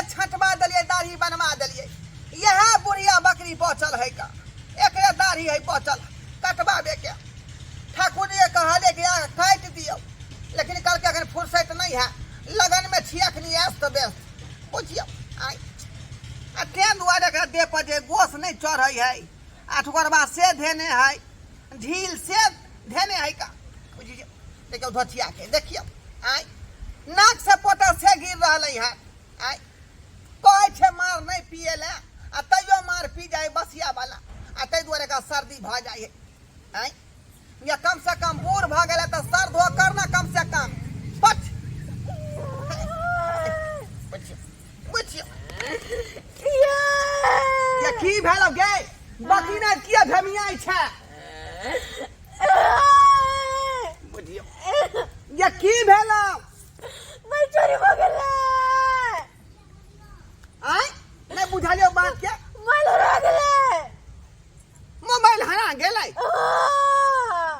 छटवा देलियै, दाढ़ी बनवा देलियै, इएह बुढ़िया बकरी बचल है का, एकरे दाढ़ी है बचल कटवाबे के। ठाकुर जी कहले कि आके काटि दियौ, लेकिन कहलकै अखन फुर्सत नहीं है, लगन में छी अखनी व्यस्त व्यस्त, बुझियौ। आइ आ तें दुआरे एकरा देह पर जे गोस नहीं चढ़ै है, आठगोरबा से धेने है, ढील से धेने है का, बुझियौ। देखियौ धोतिया के, देखियौ आइ नाक से पोटर से गिर रहलै है। आइ कहै छै मार नहीं पिए ले, आ तैयो मार पी जाए बसिया वाला, आ ताहि दुआरे एकरा सर्दी भऽ जाइ है। आइ या कम से कम बूढ़ भऽ गेलै तऽ सर धो कर ना कम से कम पच बुझियौ बुझियौ या की भेल गे बकरी ने किया भेमियाइ छै, बुझियौ या की भेल? मोबाइल चोरी भऽ गेलै। आय नहि बुझलियौ बात के? मोबाइल हरा गेलै। मोबाइल हरा गेलै? हाँ।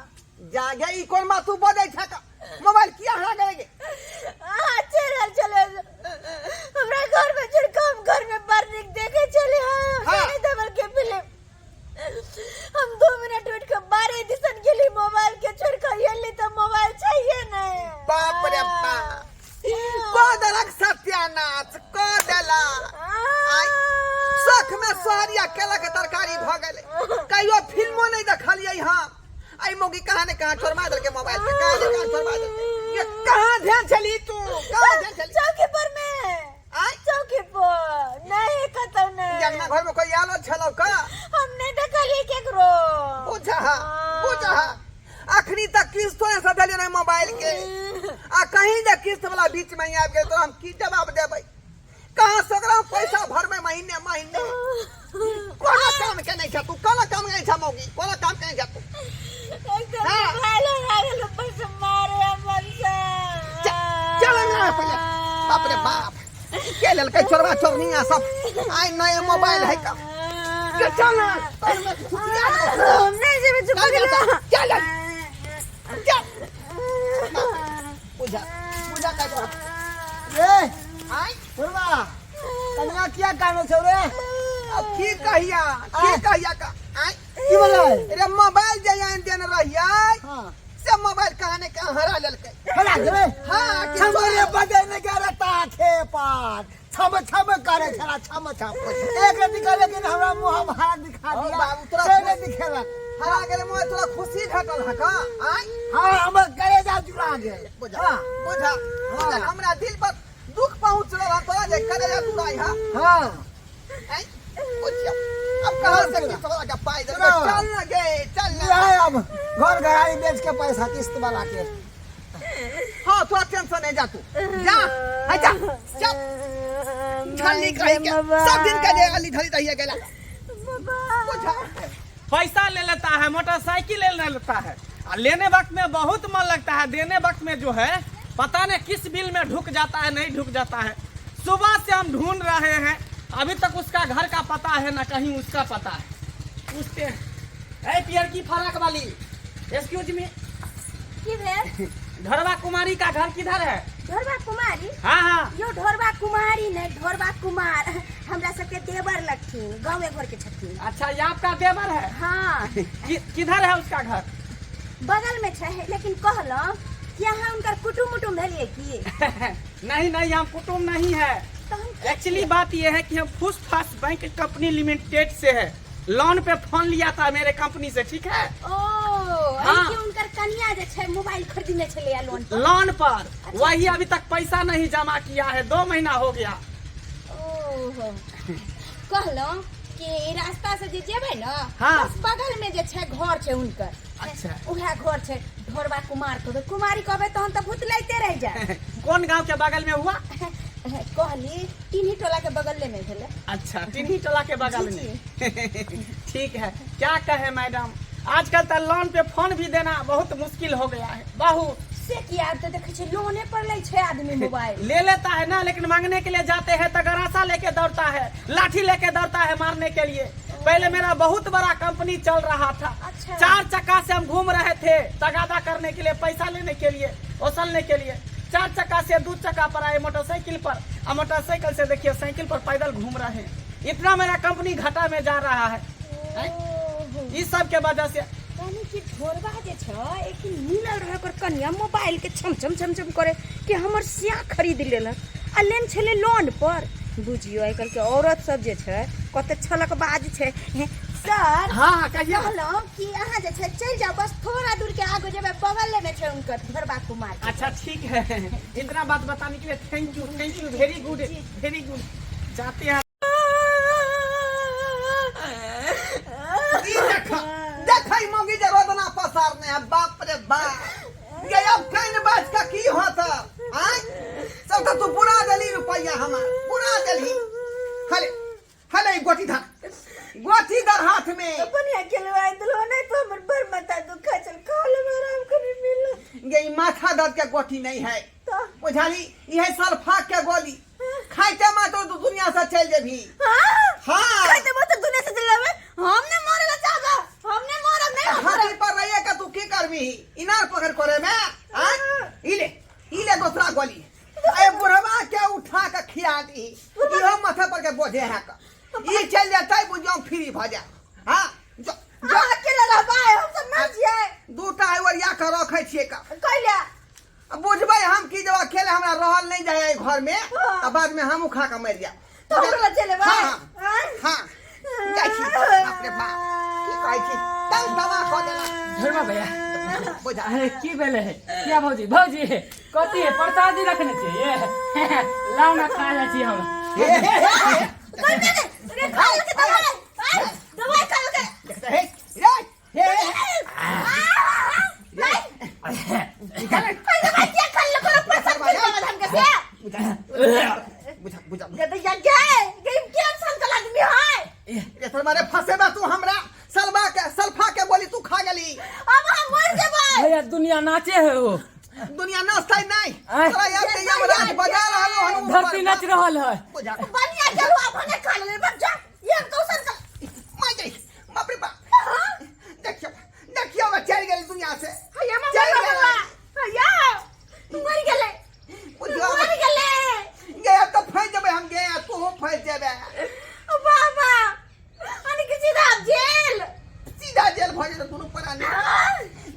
जागे ई कोन बात तू बजै छ? मोबाइल किया हरा गेलै गे? अहाँ चलि आयल छलै हमरा घर में, छोड़ कम घर में बड़ नीक देखे छलै। हाँ। सनी देओल के फिल्म। हम 2 मिनट उठ के बारे दिसन गेली, मोबाइल के छोड़ के एली तो मोबाइल चाहिए नहीं। बाप रे बाप, कऽ देलक सत्यानाश कऽ देलक। आइ शख में सोहरिया केला के तरकारी भऽ गेलै, कहियो फिल्मो नहीं देखलियै हम। आई मौगी कहाँ ने कहाँ छोड़वा देलकै मोबाइल के, कहाँ ने कहाँ छोड़वा देलकै। ये कहाँ ध्यान छली तू, कहाँ ध्यान छली? चौकी पर में। आइ चौकी पर नहीं, कतौ नहीं। अंगना घर में कोई आलो छलौ का? हम नहीं देखलियै केकरो। बुझा बुझा, अखनी तक किस्त ने सधलियै नहीं मोबाइल के, आ कहीं जे किस्त वाला बीच में आबि गेल तो हम की जवाब देबै? कहाँ से ओकरा हम पैसा भरबै महीने महीने? कोनो काम के नहीं छ तू, कोनो काम के नहीं छ मौगी, कोनो काम के नहीं छ तू। एकदम हाँ। मोबाइल हरा गेल, ऊपर से मारे मन से। चल अंगना में पहिले। बाप रे बाप, के लेलकै चोरबा चोरनिया सब? आइ नया मोबाइल है का के? चल ना, तोर में छुटिया देबौ। हम नहीं जेबै, चुप चल, गेलो। चल, चल, चल। बुझा बुझा का तोरा रे आइ बुढ़वा, कनिया किया कानै छौ रे? अब की कहिया, की कहिया का आइ? की भेलै? रे मोबाइल जे आनि देने रहियै हाँ। से मोबाइल कहाँ ने कहाँ हरा लेलकै। हरा गेलै? हाँ, कि छम रे बजे ने गेलै ताखे पार, छम छम करे छला, छम छम एक रति कहले कि हमरा मुंह हम हरा दिखा ओ दिया। बाबू, तोरा से नहि दिखेलक। हरा गेलै मोबाइल, तोरा खुशी भेटल हँ का आइ? हाँ, हमर कलेजा जुड़ा गेल। बुझा हाँ। बुझा बुझा, हमरा दिल पर दुख पहुंच रहल हँ, तोरा जे कलेजा जुड़ाई हँ। हाँ। आइ बुझियौ, अब कहाँ से किस्त वाला के पाई देबै? चलो। चल ना गे, चल ना। ले अब घर घराड़ी बेच के पैसा किस्त वाला के। हाँ, थोड़ा टेंशन नहीं, जा तू जा, है जा, चल झल्ली कही के सब दिन के जे अली धरी रहिए गेला। बुझा पैसा ले लेता है, मोटरसाइकिल ले लेता है, और लेने वक्त में बहुत मन लगता है, देने वक्त में जो है पता नहीं किस बिल में ढुक जाता है, नहीं ढुक जाता है। सुबह से हम ढूंढ रहे हैं, अभी तक उसका घर का पता है ना कहीं उसका पता है। पूछते हैं। ए पियर की फराक वाली, एक्सक्यूज मी। की भेल? ढोरवा कुमारी का घर किधर है? ढोरबा कुमारी? हाँ हाँ। यो ढोरबा कुमारी नहीं, ढोरबा कुमार हमरा सबके देवर लगथिन, गाँवे घर के छथिन। अच्छा, ये आपका देवर है? हाँ। किधर है उसका घर? बगल में छै, लेकिन कहलहुँ कि अहाँ हुनकर कुटुम उटुम भेलियै की? नहीं नहीं, हम कुटुम नहीं है। तहन के एक्चुअली बात यह है कि हम फुस फास बैंक कंपनी लिमिटेड से है, लोन पे फोन लिया था मेरे कंपनी से, ठीक है? ओ हाँ। कि हुनकर कनिया जे छै मोबाइल खरीदने छलैया लोन पर? लोन पर, वही अभी तक पैसा नहीं जमा किया है, 2 महीना हो गया। ओहो, कहलहुँ कि रास्ता से जे जेबै ने, हाँ। बस बगल में जे छै घर छै हुनकर। अच्छा। उएह घर छै, ढोरबा कुमार कहबै, कुमारी कहबै तहन तऽ भूत लाइते रहि जाय। कौन गांव के बगल में हुआ? कहली टिन्ही टोला के बगले में भेलै। अच्छा, टिन्ही टोला के बगल जी, में, ठीक है। क्या कहे मैडम, आजकल तो लोन पे फोन भी देना बहुत मुश्किल हो गया है, बहुत। से किया? तऽ देखै छियै लोने पर लै छै आदमी मोबाइल। ले लेता है ना, लेकिन मांगने के लिए जाते हैं तो गरासा लेके दौड़ता है, लाठी लेके दौड़ता है मारने के लिए। पहले मेरा बहुत बड़ा कंपनी चल रहा था। अच्छा। 4 चक्का से हम घूम रहे थे तगादा करने के लिए, पैसा लेने के लिए, वसूलने के लिए। चार चक्का से दो चक्का पर आए मोटरसाइकिल पर, और मोटरसाइकिल से देखिए साइकिल पर पैदल घूम रहे हैं। इतना मेरा कंपनी घाटा में जा रहा है, हैं? इस सब के वजह से। कहनी कि ढोरबा जे छ एक दिन मिलल रहे ओकर कनिया मोबाइल के छम छम छम छम करे कि हमर सिया खरीद लेलक आ लेन छलै लोन पर। बुझियो आइ काल्हि के औरत सब जे छै कते छलक बाज छै। हे, सर हाँ कहिए। कहलहुँ कि अहाँ जे छै चलि जाउ, बस थोड़ा दूर के आगू जेबै बगले में छै हुनकर ढोरबा कुमार के। अच्छा ठीक है, इतना बात बताने के लिए thank you, thank you, very good, very good. जाते हैं। ई देख देखै मौगी जे रोदना पसारने है। बाप रे बाप, ये अब can बाज का की होत? आय सब तो तू बुरा देली रुपया हमार बुरा देली। हले हले ई गोटी धर, गोटी धर हाथ में। अपन अकेले दिलो नहीं तो हमर बड़ माथा दुखा चल खा ले आराम करे मिल। ये ई माथा दर्द के गोटी नहीं है। तो बुझाली, यह सल्फा के गोली खाइते मा तो तू दुनिया से चल जेबी। हां। हाँ। खाइते मत दुनिया से चल जाबे। हम ने मरे ला चाहबा, हम ने मरब नहीं, हम हाथी पर रहिए का तू की करबी? इनार पकड़ करे में आय इले इले दूसरा गोली ए बुढ़वा के उठा के खिया दी, इहो माथा पर के बोझे है का ई चल जाता बुझो फ्री भ जा। हां जो जो अहाँ अकेले रहबै, हम सब मर जियै। दूटा ओरिया के रखै छियै का। कैला? बुझबै हम की जब अकेले हमरा रहल नहीं जाए एहि घर में। हाँ। आ बाद में हम खा के मर जाए तो हमरा चले हाँ, हाँ। हाँ जाइ छी। बाप रे बाप, की कहै छी, तंग तबाह कऽ देलक। झुरमा भैया। बुझा। अरे की भेलै है? किया भौजी, भौजी कथी है प्रसादी रखने छियै? लाउ ना खा जाइ छी हम। हे, हे, हे, हे। रे खा ले दवाई, दवाई खा ले। हे, रे, हे, हे। दवाई क्या खा ले कोनो प्रसाद के बाबा धाम के से। बुझा बुझा। गदैया गे गई के संकल आदमी है। रे सलमा रे, फंसेबा तू हमरा। सलवा के सल्फा के बोली तू खा गेली। अब हम मर जेबै। भैया दुनिया नाचे है वो। दुनिया नाचतै नहीं। आय। तोरा याद के यमराज बजा रहलो हन ऊपर। धरती नाच रहल है। बुझा। बढ़िया चलू अपने खा ले बच्चा ये कौशन का। मार गई, बाप रे बाप। देखियो देखियो, मैं चल गेली दुनिया से। हैया मर चल गेलै। गेलै। हैया मर गेलै। बुझियो। मर गेलै। गे अब तो फंस जेबै हम, गे तू फंस जेबे। बाबा अने कि सीधा जेल। सीधा जेल भऽ जेतै दुनू प्राणी।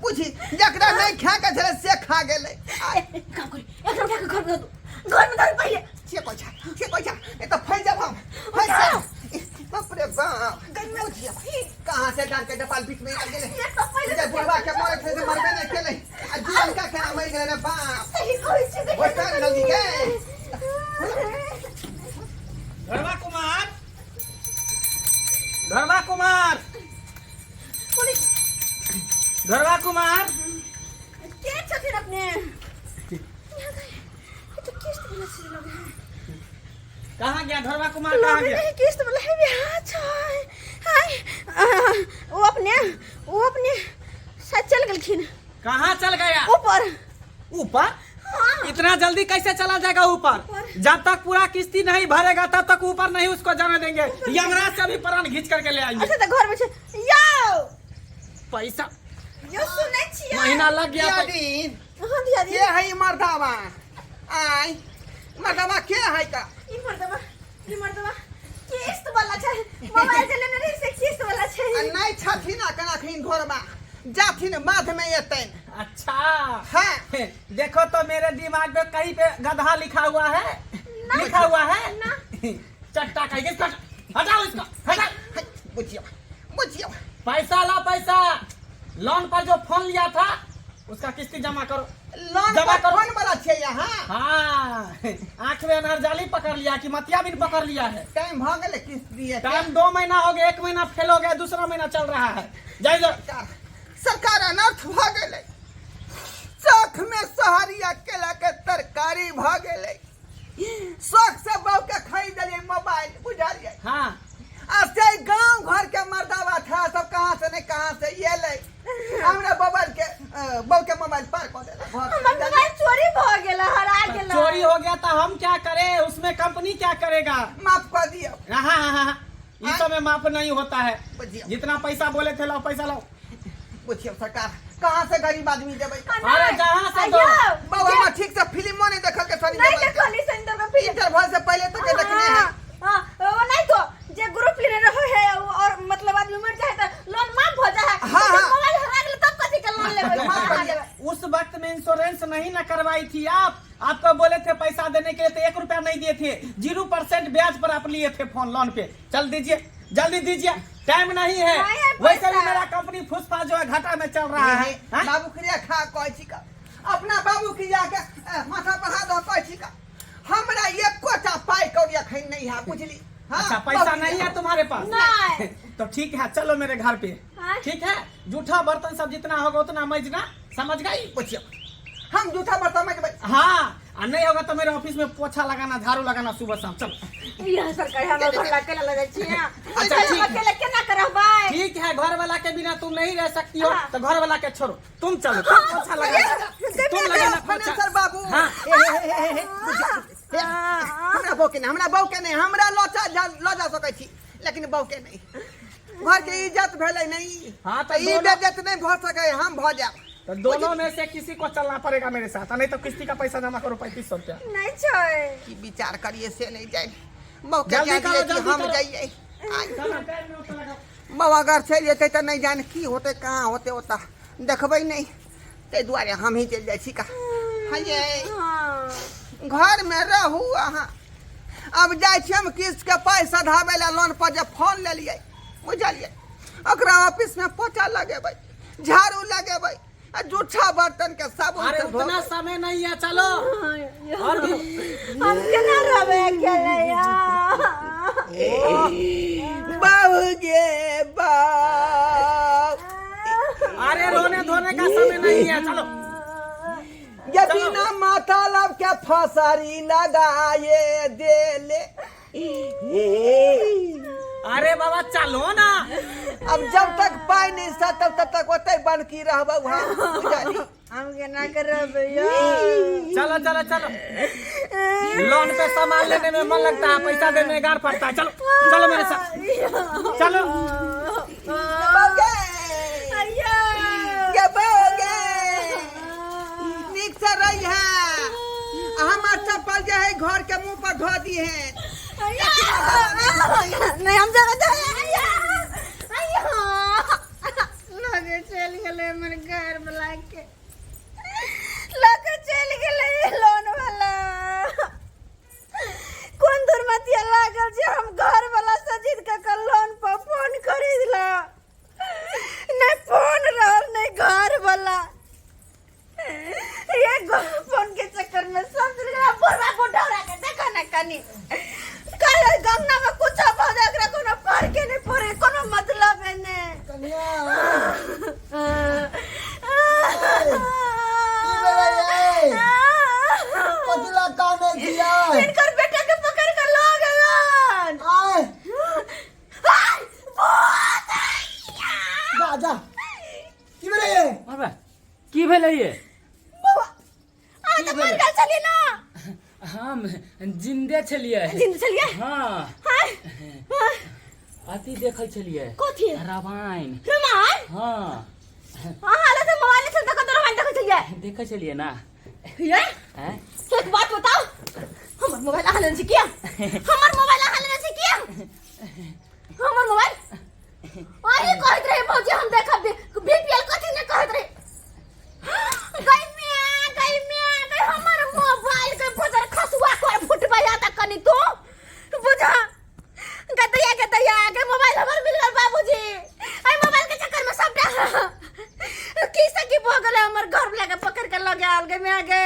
बुझी जकरा नहीं खा के छलै से खा गेलै। आय, काम करी, एकरा उठा के घर में धर दू, घर में धर पहिले। के कहै छै, के कहै छै, ए तऽ फंस जाब हम, फंस जाब। बाप रे बाप, बुझियो कहाँ से डाल के डपाल बीच में आ गेलै। ये तो पहिले जे बुढ़वा के मरे छलै से मरबे नहि केलै आ जुअनका केना मरि गेलै रे बाप। सही कहै छी देख। ओतऽ जल्दी गे। धर्मा कुमार, धर्मा कुमार, धर्मा कुमार। के छथिन अपने? ये तो किस्त वाला छै लगे है। कहाँ गया धर्मा कुमार, कहाँ लगे गया? नहीं किस्त वाला है बिहार छै। हाय, वो अपने शायद चल गेलखिन। कहाँ चल गया? ऊपर। ऊपर? हाँ। इतना जल्दी कैसे चला जाएगा ऊपर? जब तक पूरा किस्ती नहीं भरेगा तब तक ऊपर नहीं उसको जाने देंगे। यमराज से भी प्राण खींच करके ले आएंगे। अच्छा तो घर में छै यौ। पैसा यौ सुनै छियै? महीना लग गया। दियादीन। हाँ दियादीन। के है ई मर्दावा? आय मर्दावा के है का? ई मर्दवा, ई मर्दवा किस्त वाला छै, मोबाइल जे लेने रही से किस्त वाला छै। आ नहीं छथिन अखन, अखन घरबा जाथिन बाद में एतनि। अच्छा। हाँ। देखो तो मेरे दिमाग में कहीं पे गधा लिखा हुआ है? लिखा हुआ है ना। चट्टा कहीं इसको हटाओ, इसको हटाओ। है, बुझियो बुझियो। पैसा ला पैसा, लोन पर जो फोन लिया था उसका किस्ती जमा करो। लोन जमा पर करो। फोन वाला छै यहाँ? हाँ, आंख में अनहर जाली पकड़ लिया कि मतिया बिन पकड़ लिया है? टाइम भ गेलै किस्त दिए के। टाइम 2 महीना हो गया, 1 महीना फेल हो गया, दूसरा महीना चल रहा है। जाइए। सरकार, सरकार अनर्थ भ गेलै। चौक में सहरिया केला के तरकारी भ गेलै। शौक से बहू के खरीद देलियै मोबाइल, बुझलियै? हाँ। आ से गांव घर के मर्दावा था सब कहाँ से नहीं कहाँ से एलै, हमरा मोबाइल के बहू के मोबाइल पार कऽ देलक। हमर मोबाइल चोरी भ गेल, हरा गेल। चोरी हो गया तो हम क्या करें, उसमें कंपनी क्या करेगा? माफ कर दियौ। हाँ हाँ हाँ हाँ, इस समय माफ नहीं होता है। बुझियौ। जितना पैसा बोले थे लाओ, पैसा लाओ। बुझियौ सरकार, कहाँ से गरीब आदमी देबै अरे जहाँ से दो। बाबा हमरा ठीक से फिल्मो नहीं देखल के सनी नहीं देवल के। देखली सनी देओल के फिल्म इंटरवल से पहले तक के देखने हैं हाँ, हाँ, वो नहीं तो जे ग्रुप लेने रहो है और मतलब आदमी मर जाए तो लोन माफ हो जाए हाँ, हाँ। मोबाइल हरा गेल तब कथी के लोन लेबै माफ कर दिया। उस वक्त में इंश्योरेंस नहीं ना करवाई थी आप। आपको बोले थे पैसा देने के लिए तो 1 रुपया नहीं दिए थे। 0% ब्याज पर आप लिए थे फोन लोन पे। चल दीजिए, जल्दी दीजिए, टाइम नहीं है। नहीं है वैसे भी पैसा। मेरा कंपनी फुसफा जो है घाटा में चल रहा है। हाँ? बाबू क्रिया खा कहै छी का अपना बाबू क्रिया के माथा पर हाथ धऽ कहै छी का हमरा एकोटा पाई कौड़ी अखन नहीं है, बुझली? हाँ, अच्छा पैसा बाबू नहीं है तुम्हारे पास? नहीं। तो ठीक है, चलो मेरे घर पे। हाँ? ठीक है, जूठा बर्तन सब जितना होगा उतना मजना, समझ गई? पूछियो, हम जूठा बर्तन मजबै। हाँ, आ नहीं होगा तो मेरे ऑफिस में पोछा लगाना, झाड़ू लगाना सुबह शाम। चलो। यह सरकारी हमरा घर ला केला लगे छी। अच्छा, ठीक है। अकेले केना करबै? ठीक है, घर वाला के बिना तुम नहीं रह सकती हो। हाँ। तो घर वाला के छोड़ो, तुम चलो, तुम पोछा लगाना, तुम लगाना पोछा। फाइनेंसर बाबू। हाँ। हे, हे, हे, हे, हे, बुझियो, हे, हमरा बहू के नहीं, हमरा बहू के नहीं, हमरा लऽ जा सकै छी लेकिन बहू के नहीं। घर के इज्जत भेलै नहीं। हाँ, तो ई दोनों- बेइज्जत नहीं भऽ सकै, हम भऽ जायब। तो दोनों में से किसी को चलना पड़ेगा मेरे साथ, नहीं तो किस्ती का पैसा जमा करो 3500 रुपया। नहीं छै। की विचार करिए से नहीं जाए। बहू के जल्दी जाय करो, दियै कि जल्दी हम करो। जाइए। बहू अगर चलि जेतै तऽ नहीं जान की होतै, कहाँ होतै, ओतऽ देखबै नहीं, ताहि दुआरे हम ही चलि जाइ छी का। हये घर में रहू अहाँ। अब जाइ छी हम किस्त के पाइ सधाबै लए लोन पर जे फोन लेलियै, बुझलियै? ओकरा ऑफिस में पोछा लगेबै, झाड़ू लगेबै आ जूठा बर्तन के साबुन अरे से धोबै। उतना समय नहीं है, चलो। और भी हम केना रहबै अकेले यार? बाबू गे बाप। अरे रोने धोने का समय नहीं है, चलो। ये बिना माथा लब के फसरी लगाए देले। अरे बाबा चलो ना। अब जब तक पाई नहीं सतब तब तक ओतै बनकी रहबौ हम, बुझली? हम केना करबै यार? चलो चलो चलो, लोन पे सामान लेने में मन लगता है, पैसा देने में गार पड़ता है। चलो चलो मेरे साथ चलो। बाबू गे, बाबू गे, नीक से रही है। हमर चप्पल जे है घर के मुंह पर धो दी है। नहीं हम जगह लगे चलि गेलै हमर घर वाला के, लगे चलि गेलै लोन वाला। कोन दुर्मतिया लागल जे हम घर वाला से जीत के लोन पर फोन खरीदला। नहीं फोन रहल नहीं घर वाला। ये फोन के चक्कर में सब बुढ़वा बुढ़ौरा के देखो ना कनी कल गंगा में कुछ भऽ जाय, एकरा कोनो फर्के नहीं पड़े, कोनो मतलब है नहीं। कनिया, की भेलै यै? कथी लए कानै छियै? हिनकर बेटा के पकड़ के लऽ गेलन। आय आय, भूत! जा जा, की भेलै यै? अरे की भेलै ये? बौआ, अहाँ तऽ मरि गेल छलियै ना? हम जिंदे छलियै। जिंदे छलियै? हाँ। हाय, हाय। अथी देखै छलियै। कथी? रामायण। रामायण? हाँ। अहाँ लग तऽ मोबाइल छल तऽ कतऽ रामायण देखै छलियै? देखै छलियै ना। ये? हैं? एक बात बताओ, हमर मोबाइल अहाँ लेने छी किया? हमर मोबाइल अहाँ लेने छी किया? हमर मोबाइल अहीं कहैत रहे भौजी हम देखब बीपीएल कथी ने कहैत रहे। गई मिया, गई मिया, गई हमर मोबाइल के भोजर खसुआ कर फुटबैया त कनी तू बुझा। गदैया गदैया के मोबाइल हमर मिल गेल बाबूजी। एहि मोबाइल के चक्कर में सबटा की से की भऽ गेलै। हमर घर वाला के पकड़ के लऽ गेल। गे मिया गे,